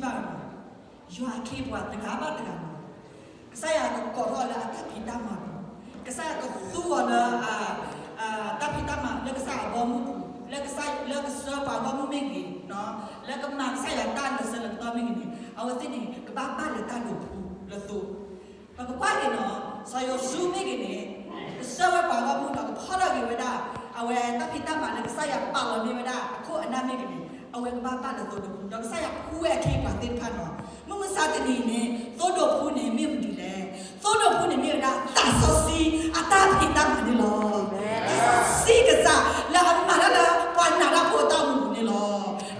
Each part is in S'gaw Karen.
ပထံၣ်ဘၣ်လီၤ. ယွၤအခ့အပှၤတဂၤဘၣ်တဂၤလီၤ. ကစၢ်ယွၤကကိးထီၣ်အီၤလၢအတၢ်ဖံးတၢ်မၤလီၤ. ကစၢ်ယွၤကသူအီၤလၢ တၢ်ဖံးတၢ်မၤလၢကစၢ်အဘီအမုၢ်ပူၤ, လၢကစၢ်လၢကဆှၢပှၤဂီၢ်မုၢ်မ့ၢ်ဂ့ၤ, လၢကမၤကစၢ်ယွၤတၢ်လၢာ်ဆၢလၢာ်ကတီၢ်မ့ၢ်ဂ့ၤန့ၣ်, အဝဲသ့ၣ်န့ၣ် ကဘၣ်ဘၣ်လၢတၢ်ဒိးဖှူလၢသိ. ပကကွၢ်က့ၤနီၤ, စီၤယိၤၡူမ့ၢ်ဂ့ၤန့ၣ်, ကဆှၢဝဲပှၤဂီၢ်မုၢ်ဒီးကဖီၣ်ထီၣ်က့ၤဝဲဒၣ် အဝဲတၢ်ဖံးတၢ်မၤလၢကစၢ်ယွၤပာ်လီၤန့ၢ်ဝဲဒၣ်အခိၣ်အနၢ်မ့ၢ်ဂ့ၤန့ၣ်, အဝဲကဘၣ်ဘၣ်လၢသိဒိးဖှူ, ဒီးကစၢ်ယွၤဖှူဝဲအခ့အပှၤသ့ၣ်တဖၣ်နီၤ. မုၢ်မဆါတနံၤအံၤန့ၣ် သိဒိးဖှူန့ၣ်မ့ၢ်မနုၤလဲၣ်. သိဒိးဖှူန့ၣ်မ့ၢ်ဝဲဒၣ်သးစီဆှံအတၢ်ဖံးတၢ်မၤန့ၣ်လီၤ. သးစီဆှံကစၢ်လၢအမၤတၢ်လၢပှၤနာ်တၢ်ဖိအတၢ်အိၣ်မူပူၤန့ၣ်လီၤ.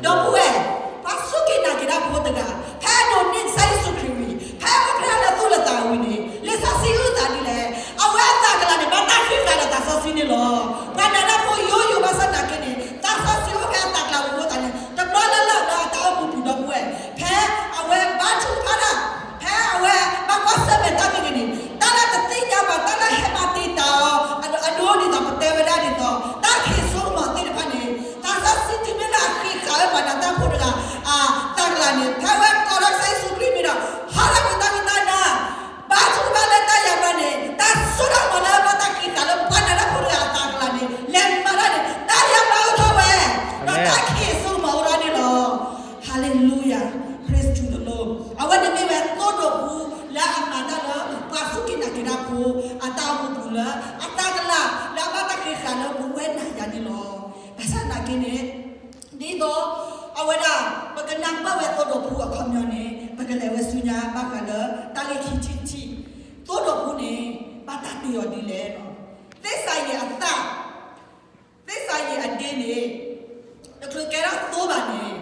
ဒီပုၢ်ဝဲၢ်, ပှၤစူၢ်က့ၤနာ်က့ၤတၢ်ဖိတဂၤ, ဖဲအဒိးန့ၢ်ကစၢ်ယ့ၣ်ၡူးခရံာ်ဝံၤ, ဖဲအအိၣ်ဖျဲၣ်လၢသူၣ်လၢသးဝံၤန့ၣ်, လံာ်စီဆှံအုၣ်သးဒ်လဲၣ်. အဝဲအသးကလၤန့ၣ် ဘၣ်တၢ်ဃံးဃာ်ဒီးသးစီဆှံန့ၣ်လီၤ. ပှၤနာ်တၢ်ဖိယိယိဘၣ်ဆၣ်သနာ်က့န့ၣ်, သးစီဆှံအိၣ်ဖဲအသးကလၤဝံၤအဃိသတးန့ၣ်, တဘျီလၢ်လၢ်လၢအတၢ်အိၣ်မူပူၤ ဒီပုၢ်ဝဲၢ်, ဖဲအဝဲဘါထုကဖၣ်တၢ်, ဖဲအဝဲဘၣ်ကွၢ်ဆၢၣ်မဲာ်တၢ်မ့ၢ်ဂ့ၤန့ၣ်, တၢ်လၢတသ့ၣ်ညါဘၣ်, တၢ်လၢဟဲမၤတံာ်တာ်အီၤ, အဒိဒ်သိးပတဲဝဲဒၣ်ဒ်သိး တၢ်ခံးစိကမီၤသ့ၣ်တဖၣ်န့ၣ်, သးစီဆှံတုၤမ့ၢ်လၢအဃံးဃာ်ဝဲပှၤနာ်တၢ်ဖိတဂၤအသးကလၤန့ၣ်, ဖဲအဝဲကိးထီၣ်ကစၢ်ယ့ၣ်ၡူးခရံာ်မံၤဒီး ဟီထီၣ်ကွံာ်တၢ်ဝံတၢ်နါ, ဘါထုကဖၣ်လၢတၢ်ယါဘျါန့ၣ်, တၢ်စိတၢ်ကမီၤလၢဘၣ်တၢ်ဃံးဃာ်လၢပှၤနာ်တၢ်ဖိတဂၤအသးကလၤန့ၣ် လဲၤမၤတၢ်န့ၣ်, တၢ်ယါဘျါအိၣ်ထီၣ်ဝဲ, ဒီးတၢ်ခံးစိကမီၤအိၣ်ထီၣ်န့ၣ်လီၤ. Hallelujah, praise to the Lord. အဝဲန့ၣ်မ့ၢ်ဝဲသိဒိးဖှူလၢအမၤတၢ်လၢ ပှၤစူၢ်က့ၤနာ်က့ၤတၢ်ဖိအတၢ်အိၣ်မူပူၤလၢ အတၢ်ကလၤလၢအဘၣ်တၢ်ဃံးဃာ်လၢပဝဲနၤယၤန့ၣ်လီၤ. ဘၣ်ဆၣ်သနာ်က့န့ၣ်, ဒ်သိးအဝဲဒၣ် ပကနၢ်ပၢၢ်ဝဲသိဒိးဖှူအခီပညီန့ၣ်, ပကလဲၤဝဲဆူညါဘၣ်ဃးလၢတၢ်ဂ့ၢ်ခံထံၣ်တထံၣ်, သိဒိးဖှူန့ၣ် ဘၣ်တၢ်တ့အီၤဒ်လဲၣ်. သ့ၣ်စၤယံးအသၣ်, သ့ၣ်စၤယံးအဒ့န့ၣ် တချုးကဲထီၣ်သိဘၣ်န့ၣ်,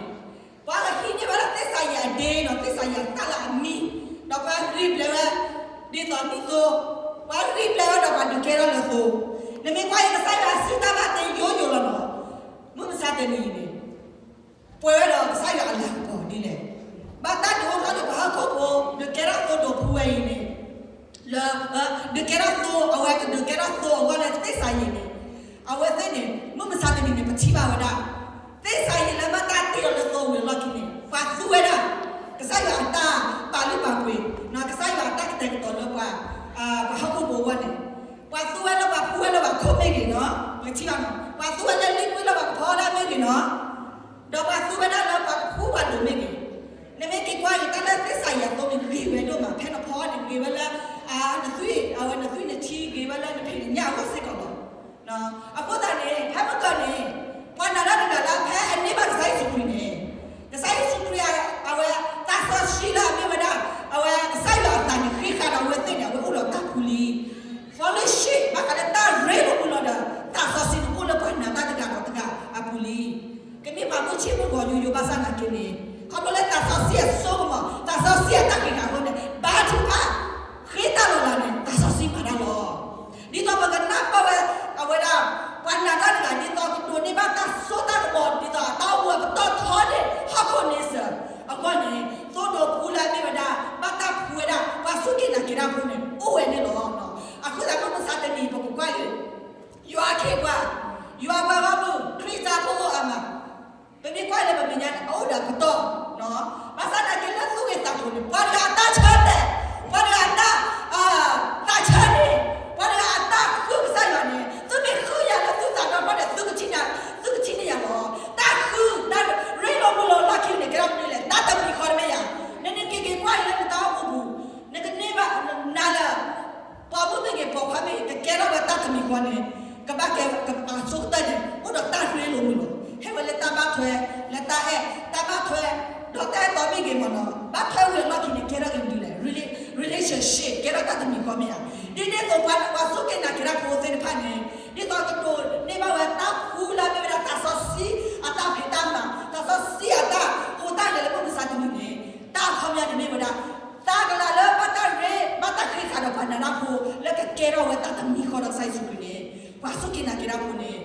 ပှၤကဟံးန့ၢ်ဝဲဒၣ်သ့ၣ်စၤယံးအဒ့နီၤ, သ့ၣ်စၤယံးအသၣ်လၢအမံ, ဒီးပှၤဂံၢ်ဘျဲးဝဲ ဒ်သိးဒ်သိး, ပှၤဂံၢ်ဘျဲးဝဲဒီးပှၤဒုးကဲထီၣ်လၢသိ, နမ့ၢ်ကွၢ်အံၤ ကစၢ်ယွၤစံးတၢ်ဘၣ်တ့ယိယိလီၤနီၤ. မုၢ်မဆါတနံၤအံၤန့ၣ် ပှဲၤဝဲဒီးကစၢ်ယွၤအလၤကပီၤဒ်လဲၣ်. ဘၣ်တၢ်ဒုးအိၣ်ထီၣ်လၢပှၤဟီၣ်ခိၣ်ဖိ ဒုးကဲထီၣ်သိဒိးဖှူဝဲအံၤန့ၣ်, လၢ ဒုးကဲထီၣ်သိ, အဝဲကဒုးကဲထီၣ်သိအဂီၢ်လၢသ့ၣ်စၤယံးန့ၣ်, အဝဲသ့ၣ်န့ၣ် မုၢ်မဆါတနံၤန့ၣ် ပထံၣ်ဘၣ်ဝဲဒၣ် သ့ၣ်စၤယံးလၢဘၣ်တၢ်တ့အီၤလၢသိဝံၤအလီၢ်ခံန့ၣ် ပှၤသူဝဲဒၣ် ကစၢ်ယွၤအတၢ်ပာ်လုၢ်ပာ်ပှ့ၤ, ကစၢ်ယွၤအတၢ်ကတဲာ်ကတီၤလၢပှၤ ပှၤဟီၣ်ခိၣ်ဖိအဂီၢ်န့ၣ်, ပှၤသူဝဲလၢပှၤဖှူဝဲလၢပှၤခိၣ်မ့ၢ်ဂ့ၤနီၤ, ပထံၣ်ဘၣ်နီၤ, ပှၤသူဝဲလၢလံာ်ကွံလၢပှၤကဖီဒၣ်မ့ၢ်ဂ့ၤနီၤ, ဒီးပှၤသူဝဲဒၣ်လၢပှၤကဖှူပှၤဒိးမ့ၢ်ဂ့ၤ, နမ့ၢ်က့ၤကွၢ်အံၤ တၢ်လၢသ့ၣ်စၤယံးအသိန့ၣ်ဂ့ၤဝဲဒိၣ်မး, ဖဲနဖီန့ၣ်ဂ့ၤဝဲလၢ နသွံၣ်, အဝဲနသွံၣ်နထံဂ့ၤဝဲလၢနဖံးနညၣ်အဂီၢ်စ့ၢ်ကီးလီၤ. အဃိသတးန့ၣ် ဖဲမုၢ်ကီၢ်န့ၣ် ပှၤနာ်တၢ်တဂၤလၢဖဲအန့ၢ်ဘၣ်ကစၢ်ယ့ၣ်ၡူးခရံာ်န့ၣ်, ကစၢ်ယ့ၣ်ၡူးခရံာ် အဝဲ သးစီဆှံလၢအမ့ၢ်ဝဲဒၣ် အဝဲကစၢ်ယွၤအသးန့ၣ် ဃံးဃာ်ဒီးအဝဲသ့ၣ်န့ၣ် အဝဲအိၣ်ဒီးတၢ်ဖှူလံ fellowship ဘၣ်ဃးလၢတၢ်ရ့လိာ်မုာ်လိာ်ဒီး သးစီဆှံန့ၣ်အိၣ်လၢပှၤနာ်တၢ်တဂၤဒီးတဂၤအပူၤလံ. ကမ့ၢ်ပှၤမုၢ်ဆ့ၣ်မုၢ်ဂီၤယိယိဘၣ်ဆၣ်သနာ်က့န့ၣ်, ခီဖျိလၢသးစီဆှံအစိကမီၤ, သးစီဆှံအတၢ်ဃံးဃာ်အဃိန့ၣ် ဘါထုကဖၣ် ဃ့တၢ်လီၤလးန့ၣ် သးစီဆှံမၤတၢ်လီၤ. ဒ်သိးပကနၢ်ပၢၢ်ဝဲ အဝဲဒၣ် ပှၤနာ်တၢ်တဂၤ ဒ်သိးကဒိးန့ၢ်ဘၣ်တၢ်စိတၢ်ကမီၤ ဒ်သိးအတၢ်အိၣ်မူအပတီၢ်ထီန့ၣ် ဟီၣ်ခိၣ်န့ဆၢၣ်အဂီၢ်န့ၣ် သိဒိးဖှူလၢအမ့ၢ်ဝဲဒၣ် ဘၣ်တၢ်ဖှူဝဲဒၣ် ပှၤစူၢ်က့ၤနာ်က့ၤတၢ်ဖိန့ၣ် အိၣ်ဝဲန့ၣ်လီၤ. အဃိသတးမုၢ်မဆါတနံၤ ပကကွၢ်အံၤ ယွၤအခ့အပှၤ, ယွၤပှၤဂီၢ်မုၢ် ခရံာ်ဖိအါမး ပမ့ၢ်ကွၢ်လၢပမဲာ်ညါန့ၣ် အအိၣ်ဒီးအပတီၢ်, ဘၣ်ဆၣ်သနာ်က့လၢသူၣ်ဂ့ၤသးကျိၤန့ၣ် ပှၤတဂၤအတၢ်ဆၢတဲာ်, ပှၤတဂၤအတၢ် သးဆၢန့ၣ်, ပှၤတဂၤအတၢ်ဃုကစၢ်ယွၤန့ၣ် သုမ့ၢ်ဃုယၤလၢသုသးဒီဖျၢၣ်န့ၣ် သုကထံၣ်န့ၢ်ယၤလီၤ. တၢ်ဃု တၢ်ရ့လိာ်မုာ်လိာ်လီၢ်ခံန့ၣ် ကဲထီၣ်မနုၤလဲၣ်, တၢ်တမံၤဃီတမ့ၢ်ဧါ. နနက့ၤက့ၤကွၢ်အံၤလၢနတၢ်အိၣ်မူပူၤ နကန့ၢ်ဘၣ်နၤလၢ ပိာ်မုၣ်မ့ၢ်ဂ့ၤ ပိာ်ခွါမ့ၢ်ဂ့ၤ ကကဲထီၣ်ဝဲတၢ်တမံၤဃီန့ၣ် ကဘၣ်ကဲအဆိကတၢၢ်န့ၣ် အိၣ်ဒီးတၢ်ရ့လိာ်မုာ်လိာ်, ဟဲဝဲလၢတၢ်ဘၣ်ထွဲ, လၢတၢ်အဲၣ်, တၢ်ဘၣ်ထွဲ, ဒီးတၢ်အဲၣ်တီမ့ၢ်ဂ့ၤမ့ၢ်နီၤ, ဘၣ်ထွဲဝံၤအလီၢ်ခံန့ၣ် ကဲထီၣ်က့ၤမနုၤလဲၣ်, relationship ကဲထီၣ်တၢ်တမံၤဃီမ့ၢ်ဧါ. ဒ်န့ၣ်အသိးပှၤစူၢ်က့ၤနာ်က့ၤတၢ်ဖိသ့ၣ်တဖၣ်န့ၣ် ဒ်သိးကဒိးန့ၢ်ဘၣ်ဝဲတၢ်ဖှူလၢအမ့ၢ်ဝဲဒၣ်သးစီဆှံအတၢ်ဖံးတၢ်မၤ, သးစီဆှံအတၢ်ဟူးတၢ်ဂဲၤလၢမုၢ်မဆါတနံၤန့ၣ် တၢ်အခီပညီန့ၣ်မ့ၢ်ဝဲဒၣ် သးကလၤလၢဘၣ်တၢ်ရ့ ဘၣ်တၢ်ဃံးဃာ်ဒီးပှၤနာ်တၢ်ဖိ လၢကကဲထီၣ်ဝဲတၢ်တမံၤဃီဒီးကစၢ်ယ့ၣ်ၡူးခရံာ်န့ၣ်, ပှၤစူၢ်က့ၤနာ်က့ၤတၢ်ဖိန့ၣ်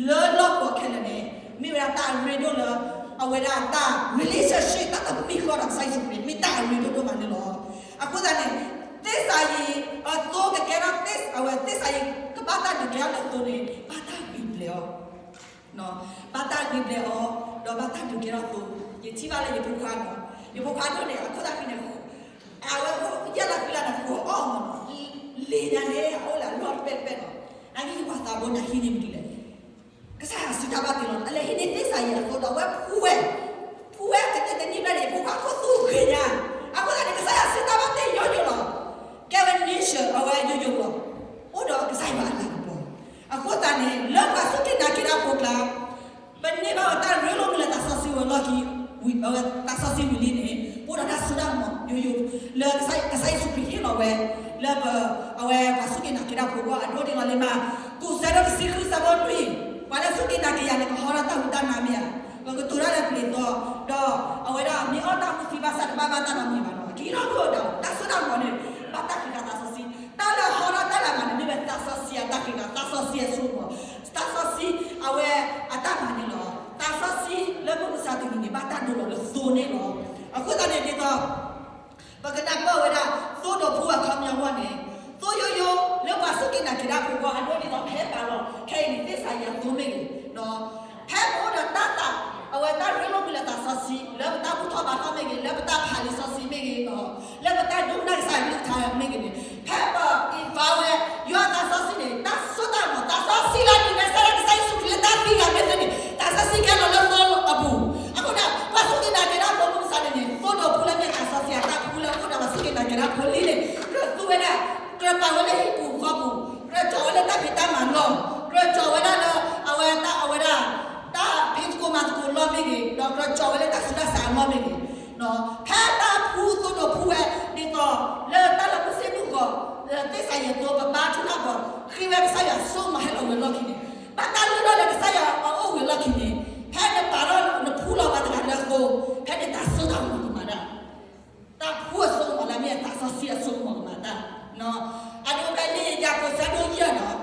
လၢလီၢ်ကဝီၤခဲလၢာ်န့ၣ် မ့ၢ်ဝဲဒၣ်တၢ်အရ့ဒိၣ်လၢ အဝဲဒၣ်တၢ် relationship တၢ်တမံၤဃီဒီးကစၢ်ယ့ၣ်ၡူးခရံာ်န့ၣ် မ့ၢ်တၢ်အရ့ဒိၣ်ဒိၣ်မးန့ၣ်လီၤ. အဃိသတးန့ၣ် သ့ၣ်စၤယံး အသိကကဲထီၣ် အဝဲသ့ၣ်စၤယံး ကဘၣ်တၢ်ဒုးကဲထီၣ်လၢသိန့ၣ် ဘၣ်တၢ်ဂံၢ်ဘျဲးအီၤ ဘၣ်တၢ်ဂံၢ်ဘျဲးအီၤ ဒီးဘၣ်တၢ်ဒုးကဲထီၣ်သိ, ယထံၣ်ဘၣ်လၢယဖိခွါနီၤ ယဖိခွါဒိၣ်န့ၣ် အခိၣ်သးဃံန့ၣ် အဝဲယဲၢ်လါဃုလါန့ၣ် ဃိအီၣ်မးနီၤ, လံာ်ညါန့ၣ် အအိၣ်လၢအလီၢ်တပဲာ်တပဲာ်နီၤ, နာ်က့ယပှၤသးဘိန့ၣ်ဟံးန့ၢ်မနုၤလဲၣ်, ကစၢ်ယွၤစံးတၢ်ဘၣ်တ့ၢ်လီၤ, အလဲၤဟံးန့ၢ်သ့ၣ်စၤယံၤအသိးဒီး အဝဲဖှူဝဲ, ဖှူဝဲကတဲတနံၣ်ဘျဲၣ်န့ၣ် ယဖိခွါခိၣ်သူဃ့ညါ, အဃိသတးန့ၣ် ကစၢ်ယွၤစံးတၢ်ဘၣ်တ့ၢ်ယိယိလီၤ, ကဲဝဲ nature အဝဲယိယိလီၤ, အိၣ်ဒီးကစၢ်ယွၤအလၤကပီၤ, အဃိသတးန့ၣ် လၢပှၤစူၢ်က့ၤနာ်က့ၤတၢ်ဖိကျါ ပန့ၢ်ဘၣ်ဝဲတၢ်ရ့လိာ်မုာ်လၢသးစီဆှံဝဲလီၢ်ခံ, ဝံၤအဝဲသးစီဆှံဝံၤလံန့ၣ် ပအိၣ်ဒီးတၢ်စိတၢ်ကမီၤယိယိ, လၢကစၢ်ယ့ၣ်ၡူးခရံာ်ဟ့ၣ်လီၤဝဲ, လၢပ, အဝဲပှၤစူၢ်က့ၤနာ်က့ၤတၢ်ဖိအဂီၢ် အဒိဒ်န့ၣ်လီၤလံမး, ကူးစဲဒိၣ်တဆံဃု ဆၢဖိလွံၢ်, ပှၤလၢစူၢ်က့ၤနာ်က့ၤယၤန့ၣ် ကဟီထီၣ်တၢ်ဟူတၢ်နၢ်မ့ၢ်ဧါ, ကကတိၤတၢ်လၢပျ့ၤသီ, ဒီးအဝဲဒၣ်မ့ၢ်အီၣ်တၢ်မူသံဘၣ်ဆၣ် တဘၣ်ဘၣ်တၢ်နီတမံၤဘၣ်နီၤ, အခံထီၣ်ဒိၣ်ဒီးတၢ်စိတၢ်ကမီၤန့ၣ် ဘၣ်တၢ်ဃံးဃာ်သးစီဆှံ, တၢ်လၢဟီထီၣ်တၢ်လၢအမၤန့ၣ် မ့ၢ်ဝဲသးစီဆှံအတၢ်ဃံးဃာ်, သးစီဆှံအစိကမီၤ, သးစီဆှံအဝဲအတၢ်မၤန့ၣ်လီၤ, သးစီဆှံလၢမုၢ်မဆါတနံၤန့ၣ် ဘၣ်တၢ်ဒိလီၤလၢသိန့ၣ်လီၤ, အဃိသတးန့ၣ်ဒ်သိး ပကနၢ်ပၢၢ်ဝဲဒၣ် သိဒိးဖှူအခီပညီအဂီၢ်န့ၣ်, သိယိယိလၢပှၤစူၢ်က့ၤနာ်က့ၤတၢ်ဖိအဂီၢ် အဒိဒ်သိးဖဲပာ်လီၤ ခဲအံၤန့ၣ် သ့ၣ်စၤယံၤအသိမ့ၢ်ဂ့ၤ, ဖဲပအိၣ်ဒီးတၢ်သး, အဝဲတၢ်ရ့လိာ်မုာ်လၢသးစီဆှံ လၢပတၢ်ဘူၣ်ထီၣ်ဘါထီၣ်မ့ၢ်ဂ့ၤ, လၢပတၢ်ဖးလံာ်စီဆှံမ့ၢ်ဂ့ၤ, လၢပတၢ်ဒိကနၣ်ကစၢ်ယွၤကလုၢ်ကထါမ့ၢ်ဂ့ၤန့ၣ်, ဖဲပအံၤဖးဝဲ ယွၤအသးစီဆှံန့ၣ် တၢ်စိတၢ်ကမီၤ သးစီဆှံလၢအမ့ၢ်ဝဲဒၣ်ကစၢ်ယ့ၣ်ၡူးခရံာ်လၢတၢ်သံဂၤမ့ၢ်သ့န့ၣ် သးစီဆှံကဲလီၤလၢသိအပူၤ, အဃိန့ၣ် ပှၤစူၢ်က့ၤနာ်က့ၤတၢ်ဖိမုၢ်မဆါတနံၤန့ၣ် သိဒိးဖှူလၢမ့ၢ်သးစီဆှံအတၢ်ဖှူလၢအအိၣ်ဒီးပှၤစူၢ်က့ၤနာ်က့ၤတၢ်ဖိလံန့ၣ် ကြၢးသူဝဲဒၣ်, ကြၢးပာ်ဝဲလၢဟံၣ်ပူၤဃီပူၤ, ကြၢးကၠီၤဝဲလၢတၢ်ဖံးတၢ်မၤလီၢ်, ကြၢးကၠီၤဝဲဒၣ်လၢ အဝဲတၢ်အဝဲဒၣ် တၢ်ဖံးသကိးမၤသကိးလီၢ်မ့ၢ်ဂ့ၤ, ဒီးကြၢးကၠီၤဝဲလၢတၢ်ဆူးတၢ်ဆါအလီၢ်မ့ၢ်ဂ့ၤ, ဖဲတၢ်ဖှူသိဒိးဖှူဝဲ ဒ်သိး လၢတၢ်လၢမုၢ်ဆ့ၣ်မုၢ်ဂီၤ သ့ၣ်စၤယံၤအသိ ပဘါထုကဖၣ်ဒီး ဃ့ဝဲကစၢ်ယွၤအစိကမီၤဟဲလီၤဝံၤအလီၢ်ခံန့ၣ်, ဘၣ်တၢ်လုၢ်ထီၣ်လၢကစၢ်ယွၤအအိၣ်ဝံၤအလီၢ်ခံန့ၣ်, ဖဲနပာ်ထီၣ်နဖှူလီၤပှၤတဂၤလၢအသိ, ဖဲန့ၣ်တၢ်စိတၢ်ကမီၤကမၤတၢ် တၢ်ဖှူအစိကမီၤလၢအမ့ၢ်သးစီဆှံအစိကမီၤကမၤတၢ်, အဒိဖဲလံာ်ယၤကိာ်ဆၢဒိၣ်ယဲၢ်ဒီး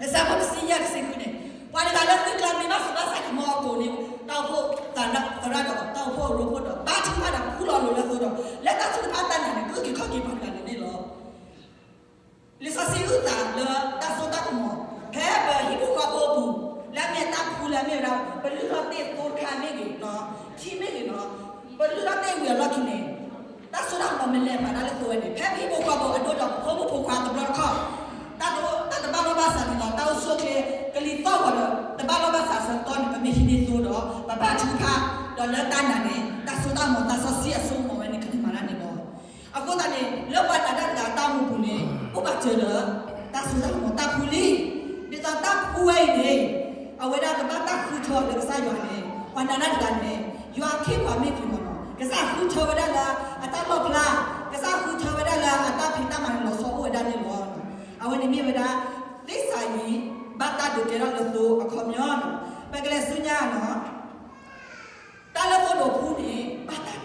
အဆၢဖိတဆံယဲၢ်တဆံဃုန့ၣ်, ပှၤတဂၤလၢသုကျါမ့ၢ်ဘၣ်ဆူးဘၣ်ဆါကမီအကိာ်န့ၣ်, တၢ်အိၣ်ဖှိၣ်သရၣ်ဒီး တၢ်အိၣ်ဖှိၣ်အရိဖှိၣ်ဒီး ဘါထုကဖၣ်ဒီးဖှူလီၤလိၤလၢအသိဒီး လၢတၢ်ထုကဖၣ်တၢ်နာ်န့ၣ် ကအုၣ်က့ၤခီၣ်က့ၤပှၤတဂၤန့ၣ်န့ၣ်လီၤ. လံာ်စီဆှံအုၣ်သးလၢတၢ်စိတၢ်ကမီၤ, ဖဲပဟံၣ်ဖိဃီဖိအပူၤ, လၢအမ့ၢ်တၢ်ဖှူလၢအမ့ၢ်ဝဲဒၣ် ပလုၢ်ထီၣ်တ့ၢ်သိတခါမ့ၢ်ဂ့ၤ, ထံမ့ၢ်ဂ့ၤနီၤ, ပလုၢ်ထီၣ်တ့ၢ်ဝံၤအလီၢ်ခံန့ၣ်, တၢ်စိတၢ်ကမီၤမ့ၢ်လဲၤမၤတၢ်လၢသိဝဲန့ၣ် ဖဲပဟံၣ်ဖိဃီဖိအဒိဒီး ပဖိမုၣ်ဖိခွါတဘျီတခီၣ်, တၢ်တဘၣ်လိာ်ဘၣ်စးန့ၣ်ဒီး တၢ်အိၣ်ဆူၣ်အိၣ်ချ့ ကလံၤသီၣ်ဂီၤဒီး တဘၣ်လိာ်ဘၣ်စးဆၢကတီၢ်န့ၣ် ပမ့ၢ်ဟံးန့ၢ်သိဒီး ပဘါထုကဖၣ်, ဒီးလၢတၢ်နာ်န့ၣ် တၢ်စိတၢ်ကမီၤ တၢ်စီဆှံအစိကမီၤဝဲန့ၣ် ကမၤတၢ်န့ၣ်လီၤ. အဃိသတးန့ၣ် လၢပှၤနာ်တၢ်တဂၤအတၢ်အိၣ်မူပူၤန့ၣ် အိၣ်ပာ်စၢၤလၢ တၢ်စိတၢ်ကမီၤတၢ်ဖှူလံ. ဒ်သိးတၢ်ဖှူဝဲအံၤန့ၣ် အဝဲဒၣ်ကဘၣ်တၢ်ဃုထၢအီၤလၢကစၢ်ယွၤန့ၣ် ပှၤနာ်တၢ်တဂၤန့ၣ် ယွၤအခ့အပှၤမ့ၢ်က့ၤမ့ၢ်နီၤ ကစၢ်ဃုထၢဝဲဒၣ်လၢအတၢ်လီၣ်ဖျါ, ကစၢ်ဃုထၢဝဲဒၣ်လၢအတၢ်ဖံးတၢ်မၤန့ၣ်လီၤဆီအိၣ်ဝဲဒၣ်န့ၣ်လီၤ. အဝဲန့ၣ်မ့ၢ်ဝဲဒၣ် သ့ၣ်စၤယံၤ ဘၣ်တၢ်ဒုးကဲထီၣ်လၢသိအခီပညီနီၤ. ပကလဲၤဆူညါနီၤ တၢ်လၢသိဒိးဖှူန့ၣ် ဘၣ်တၢ်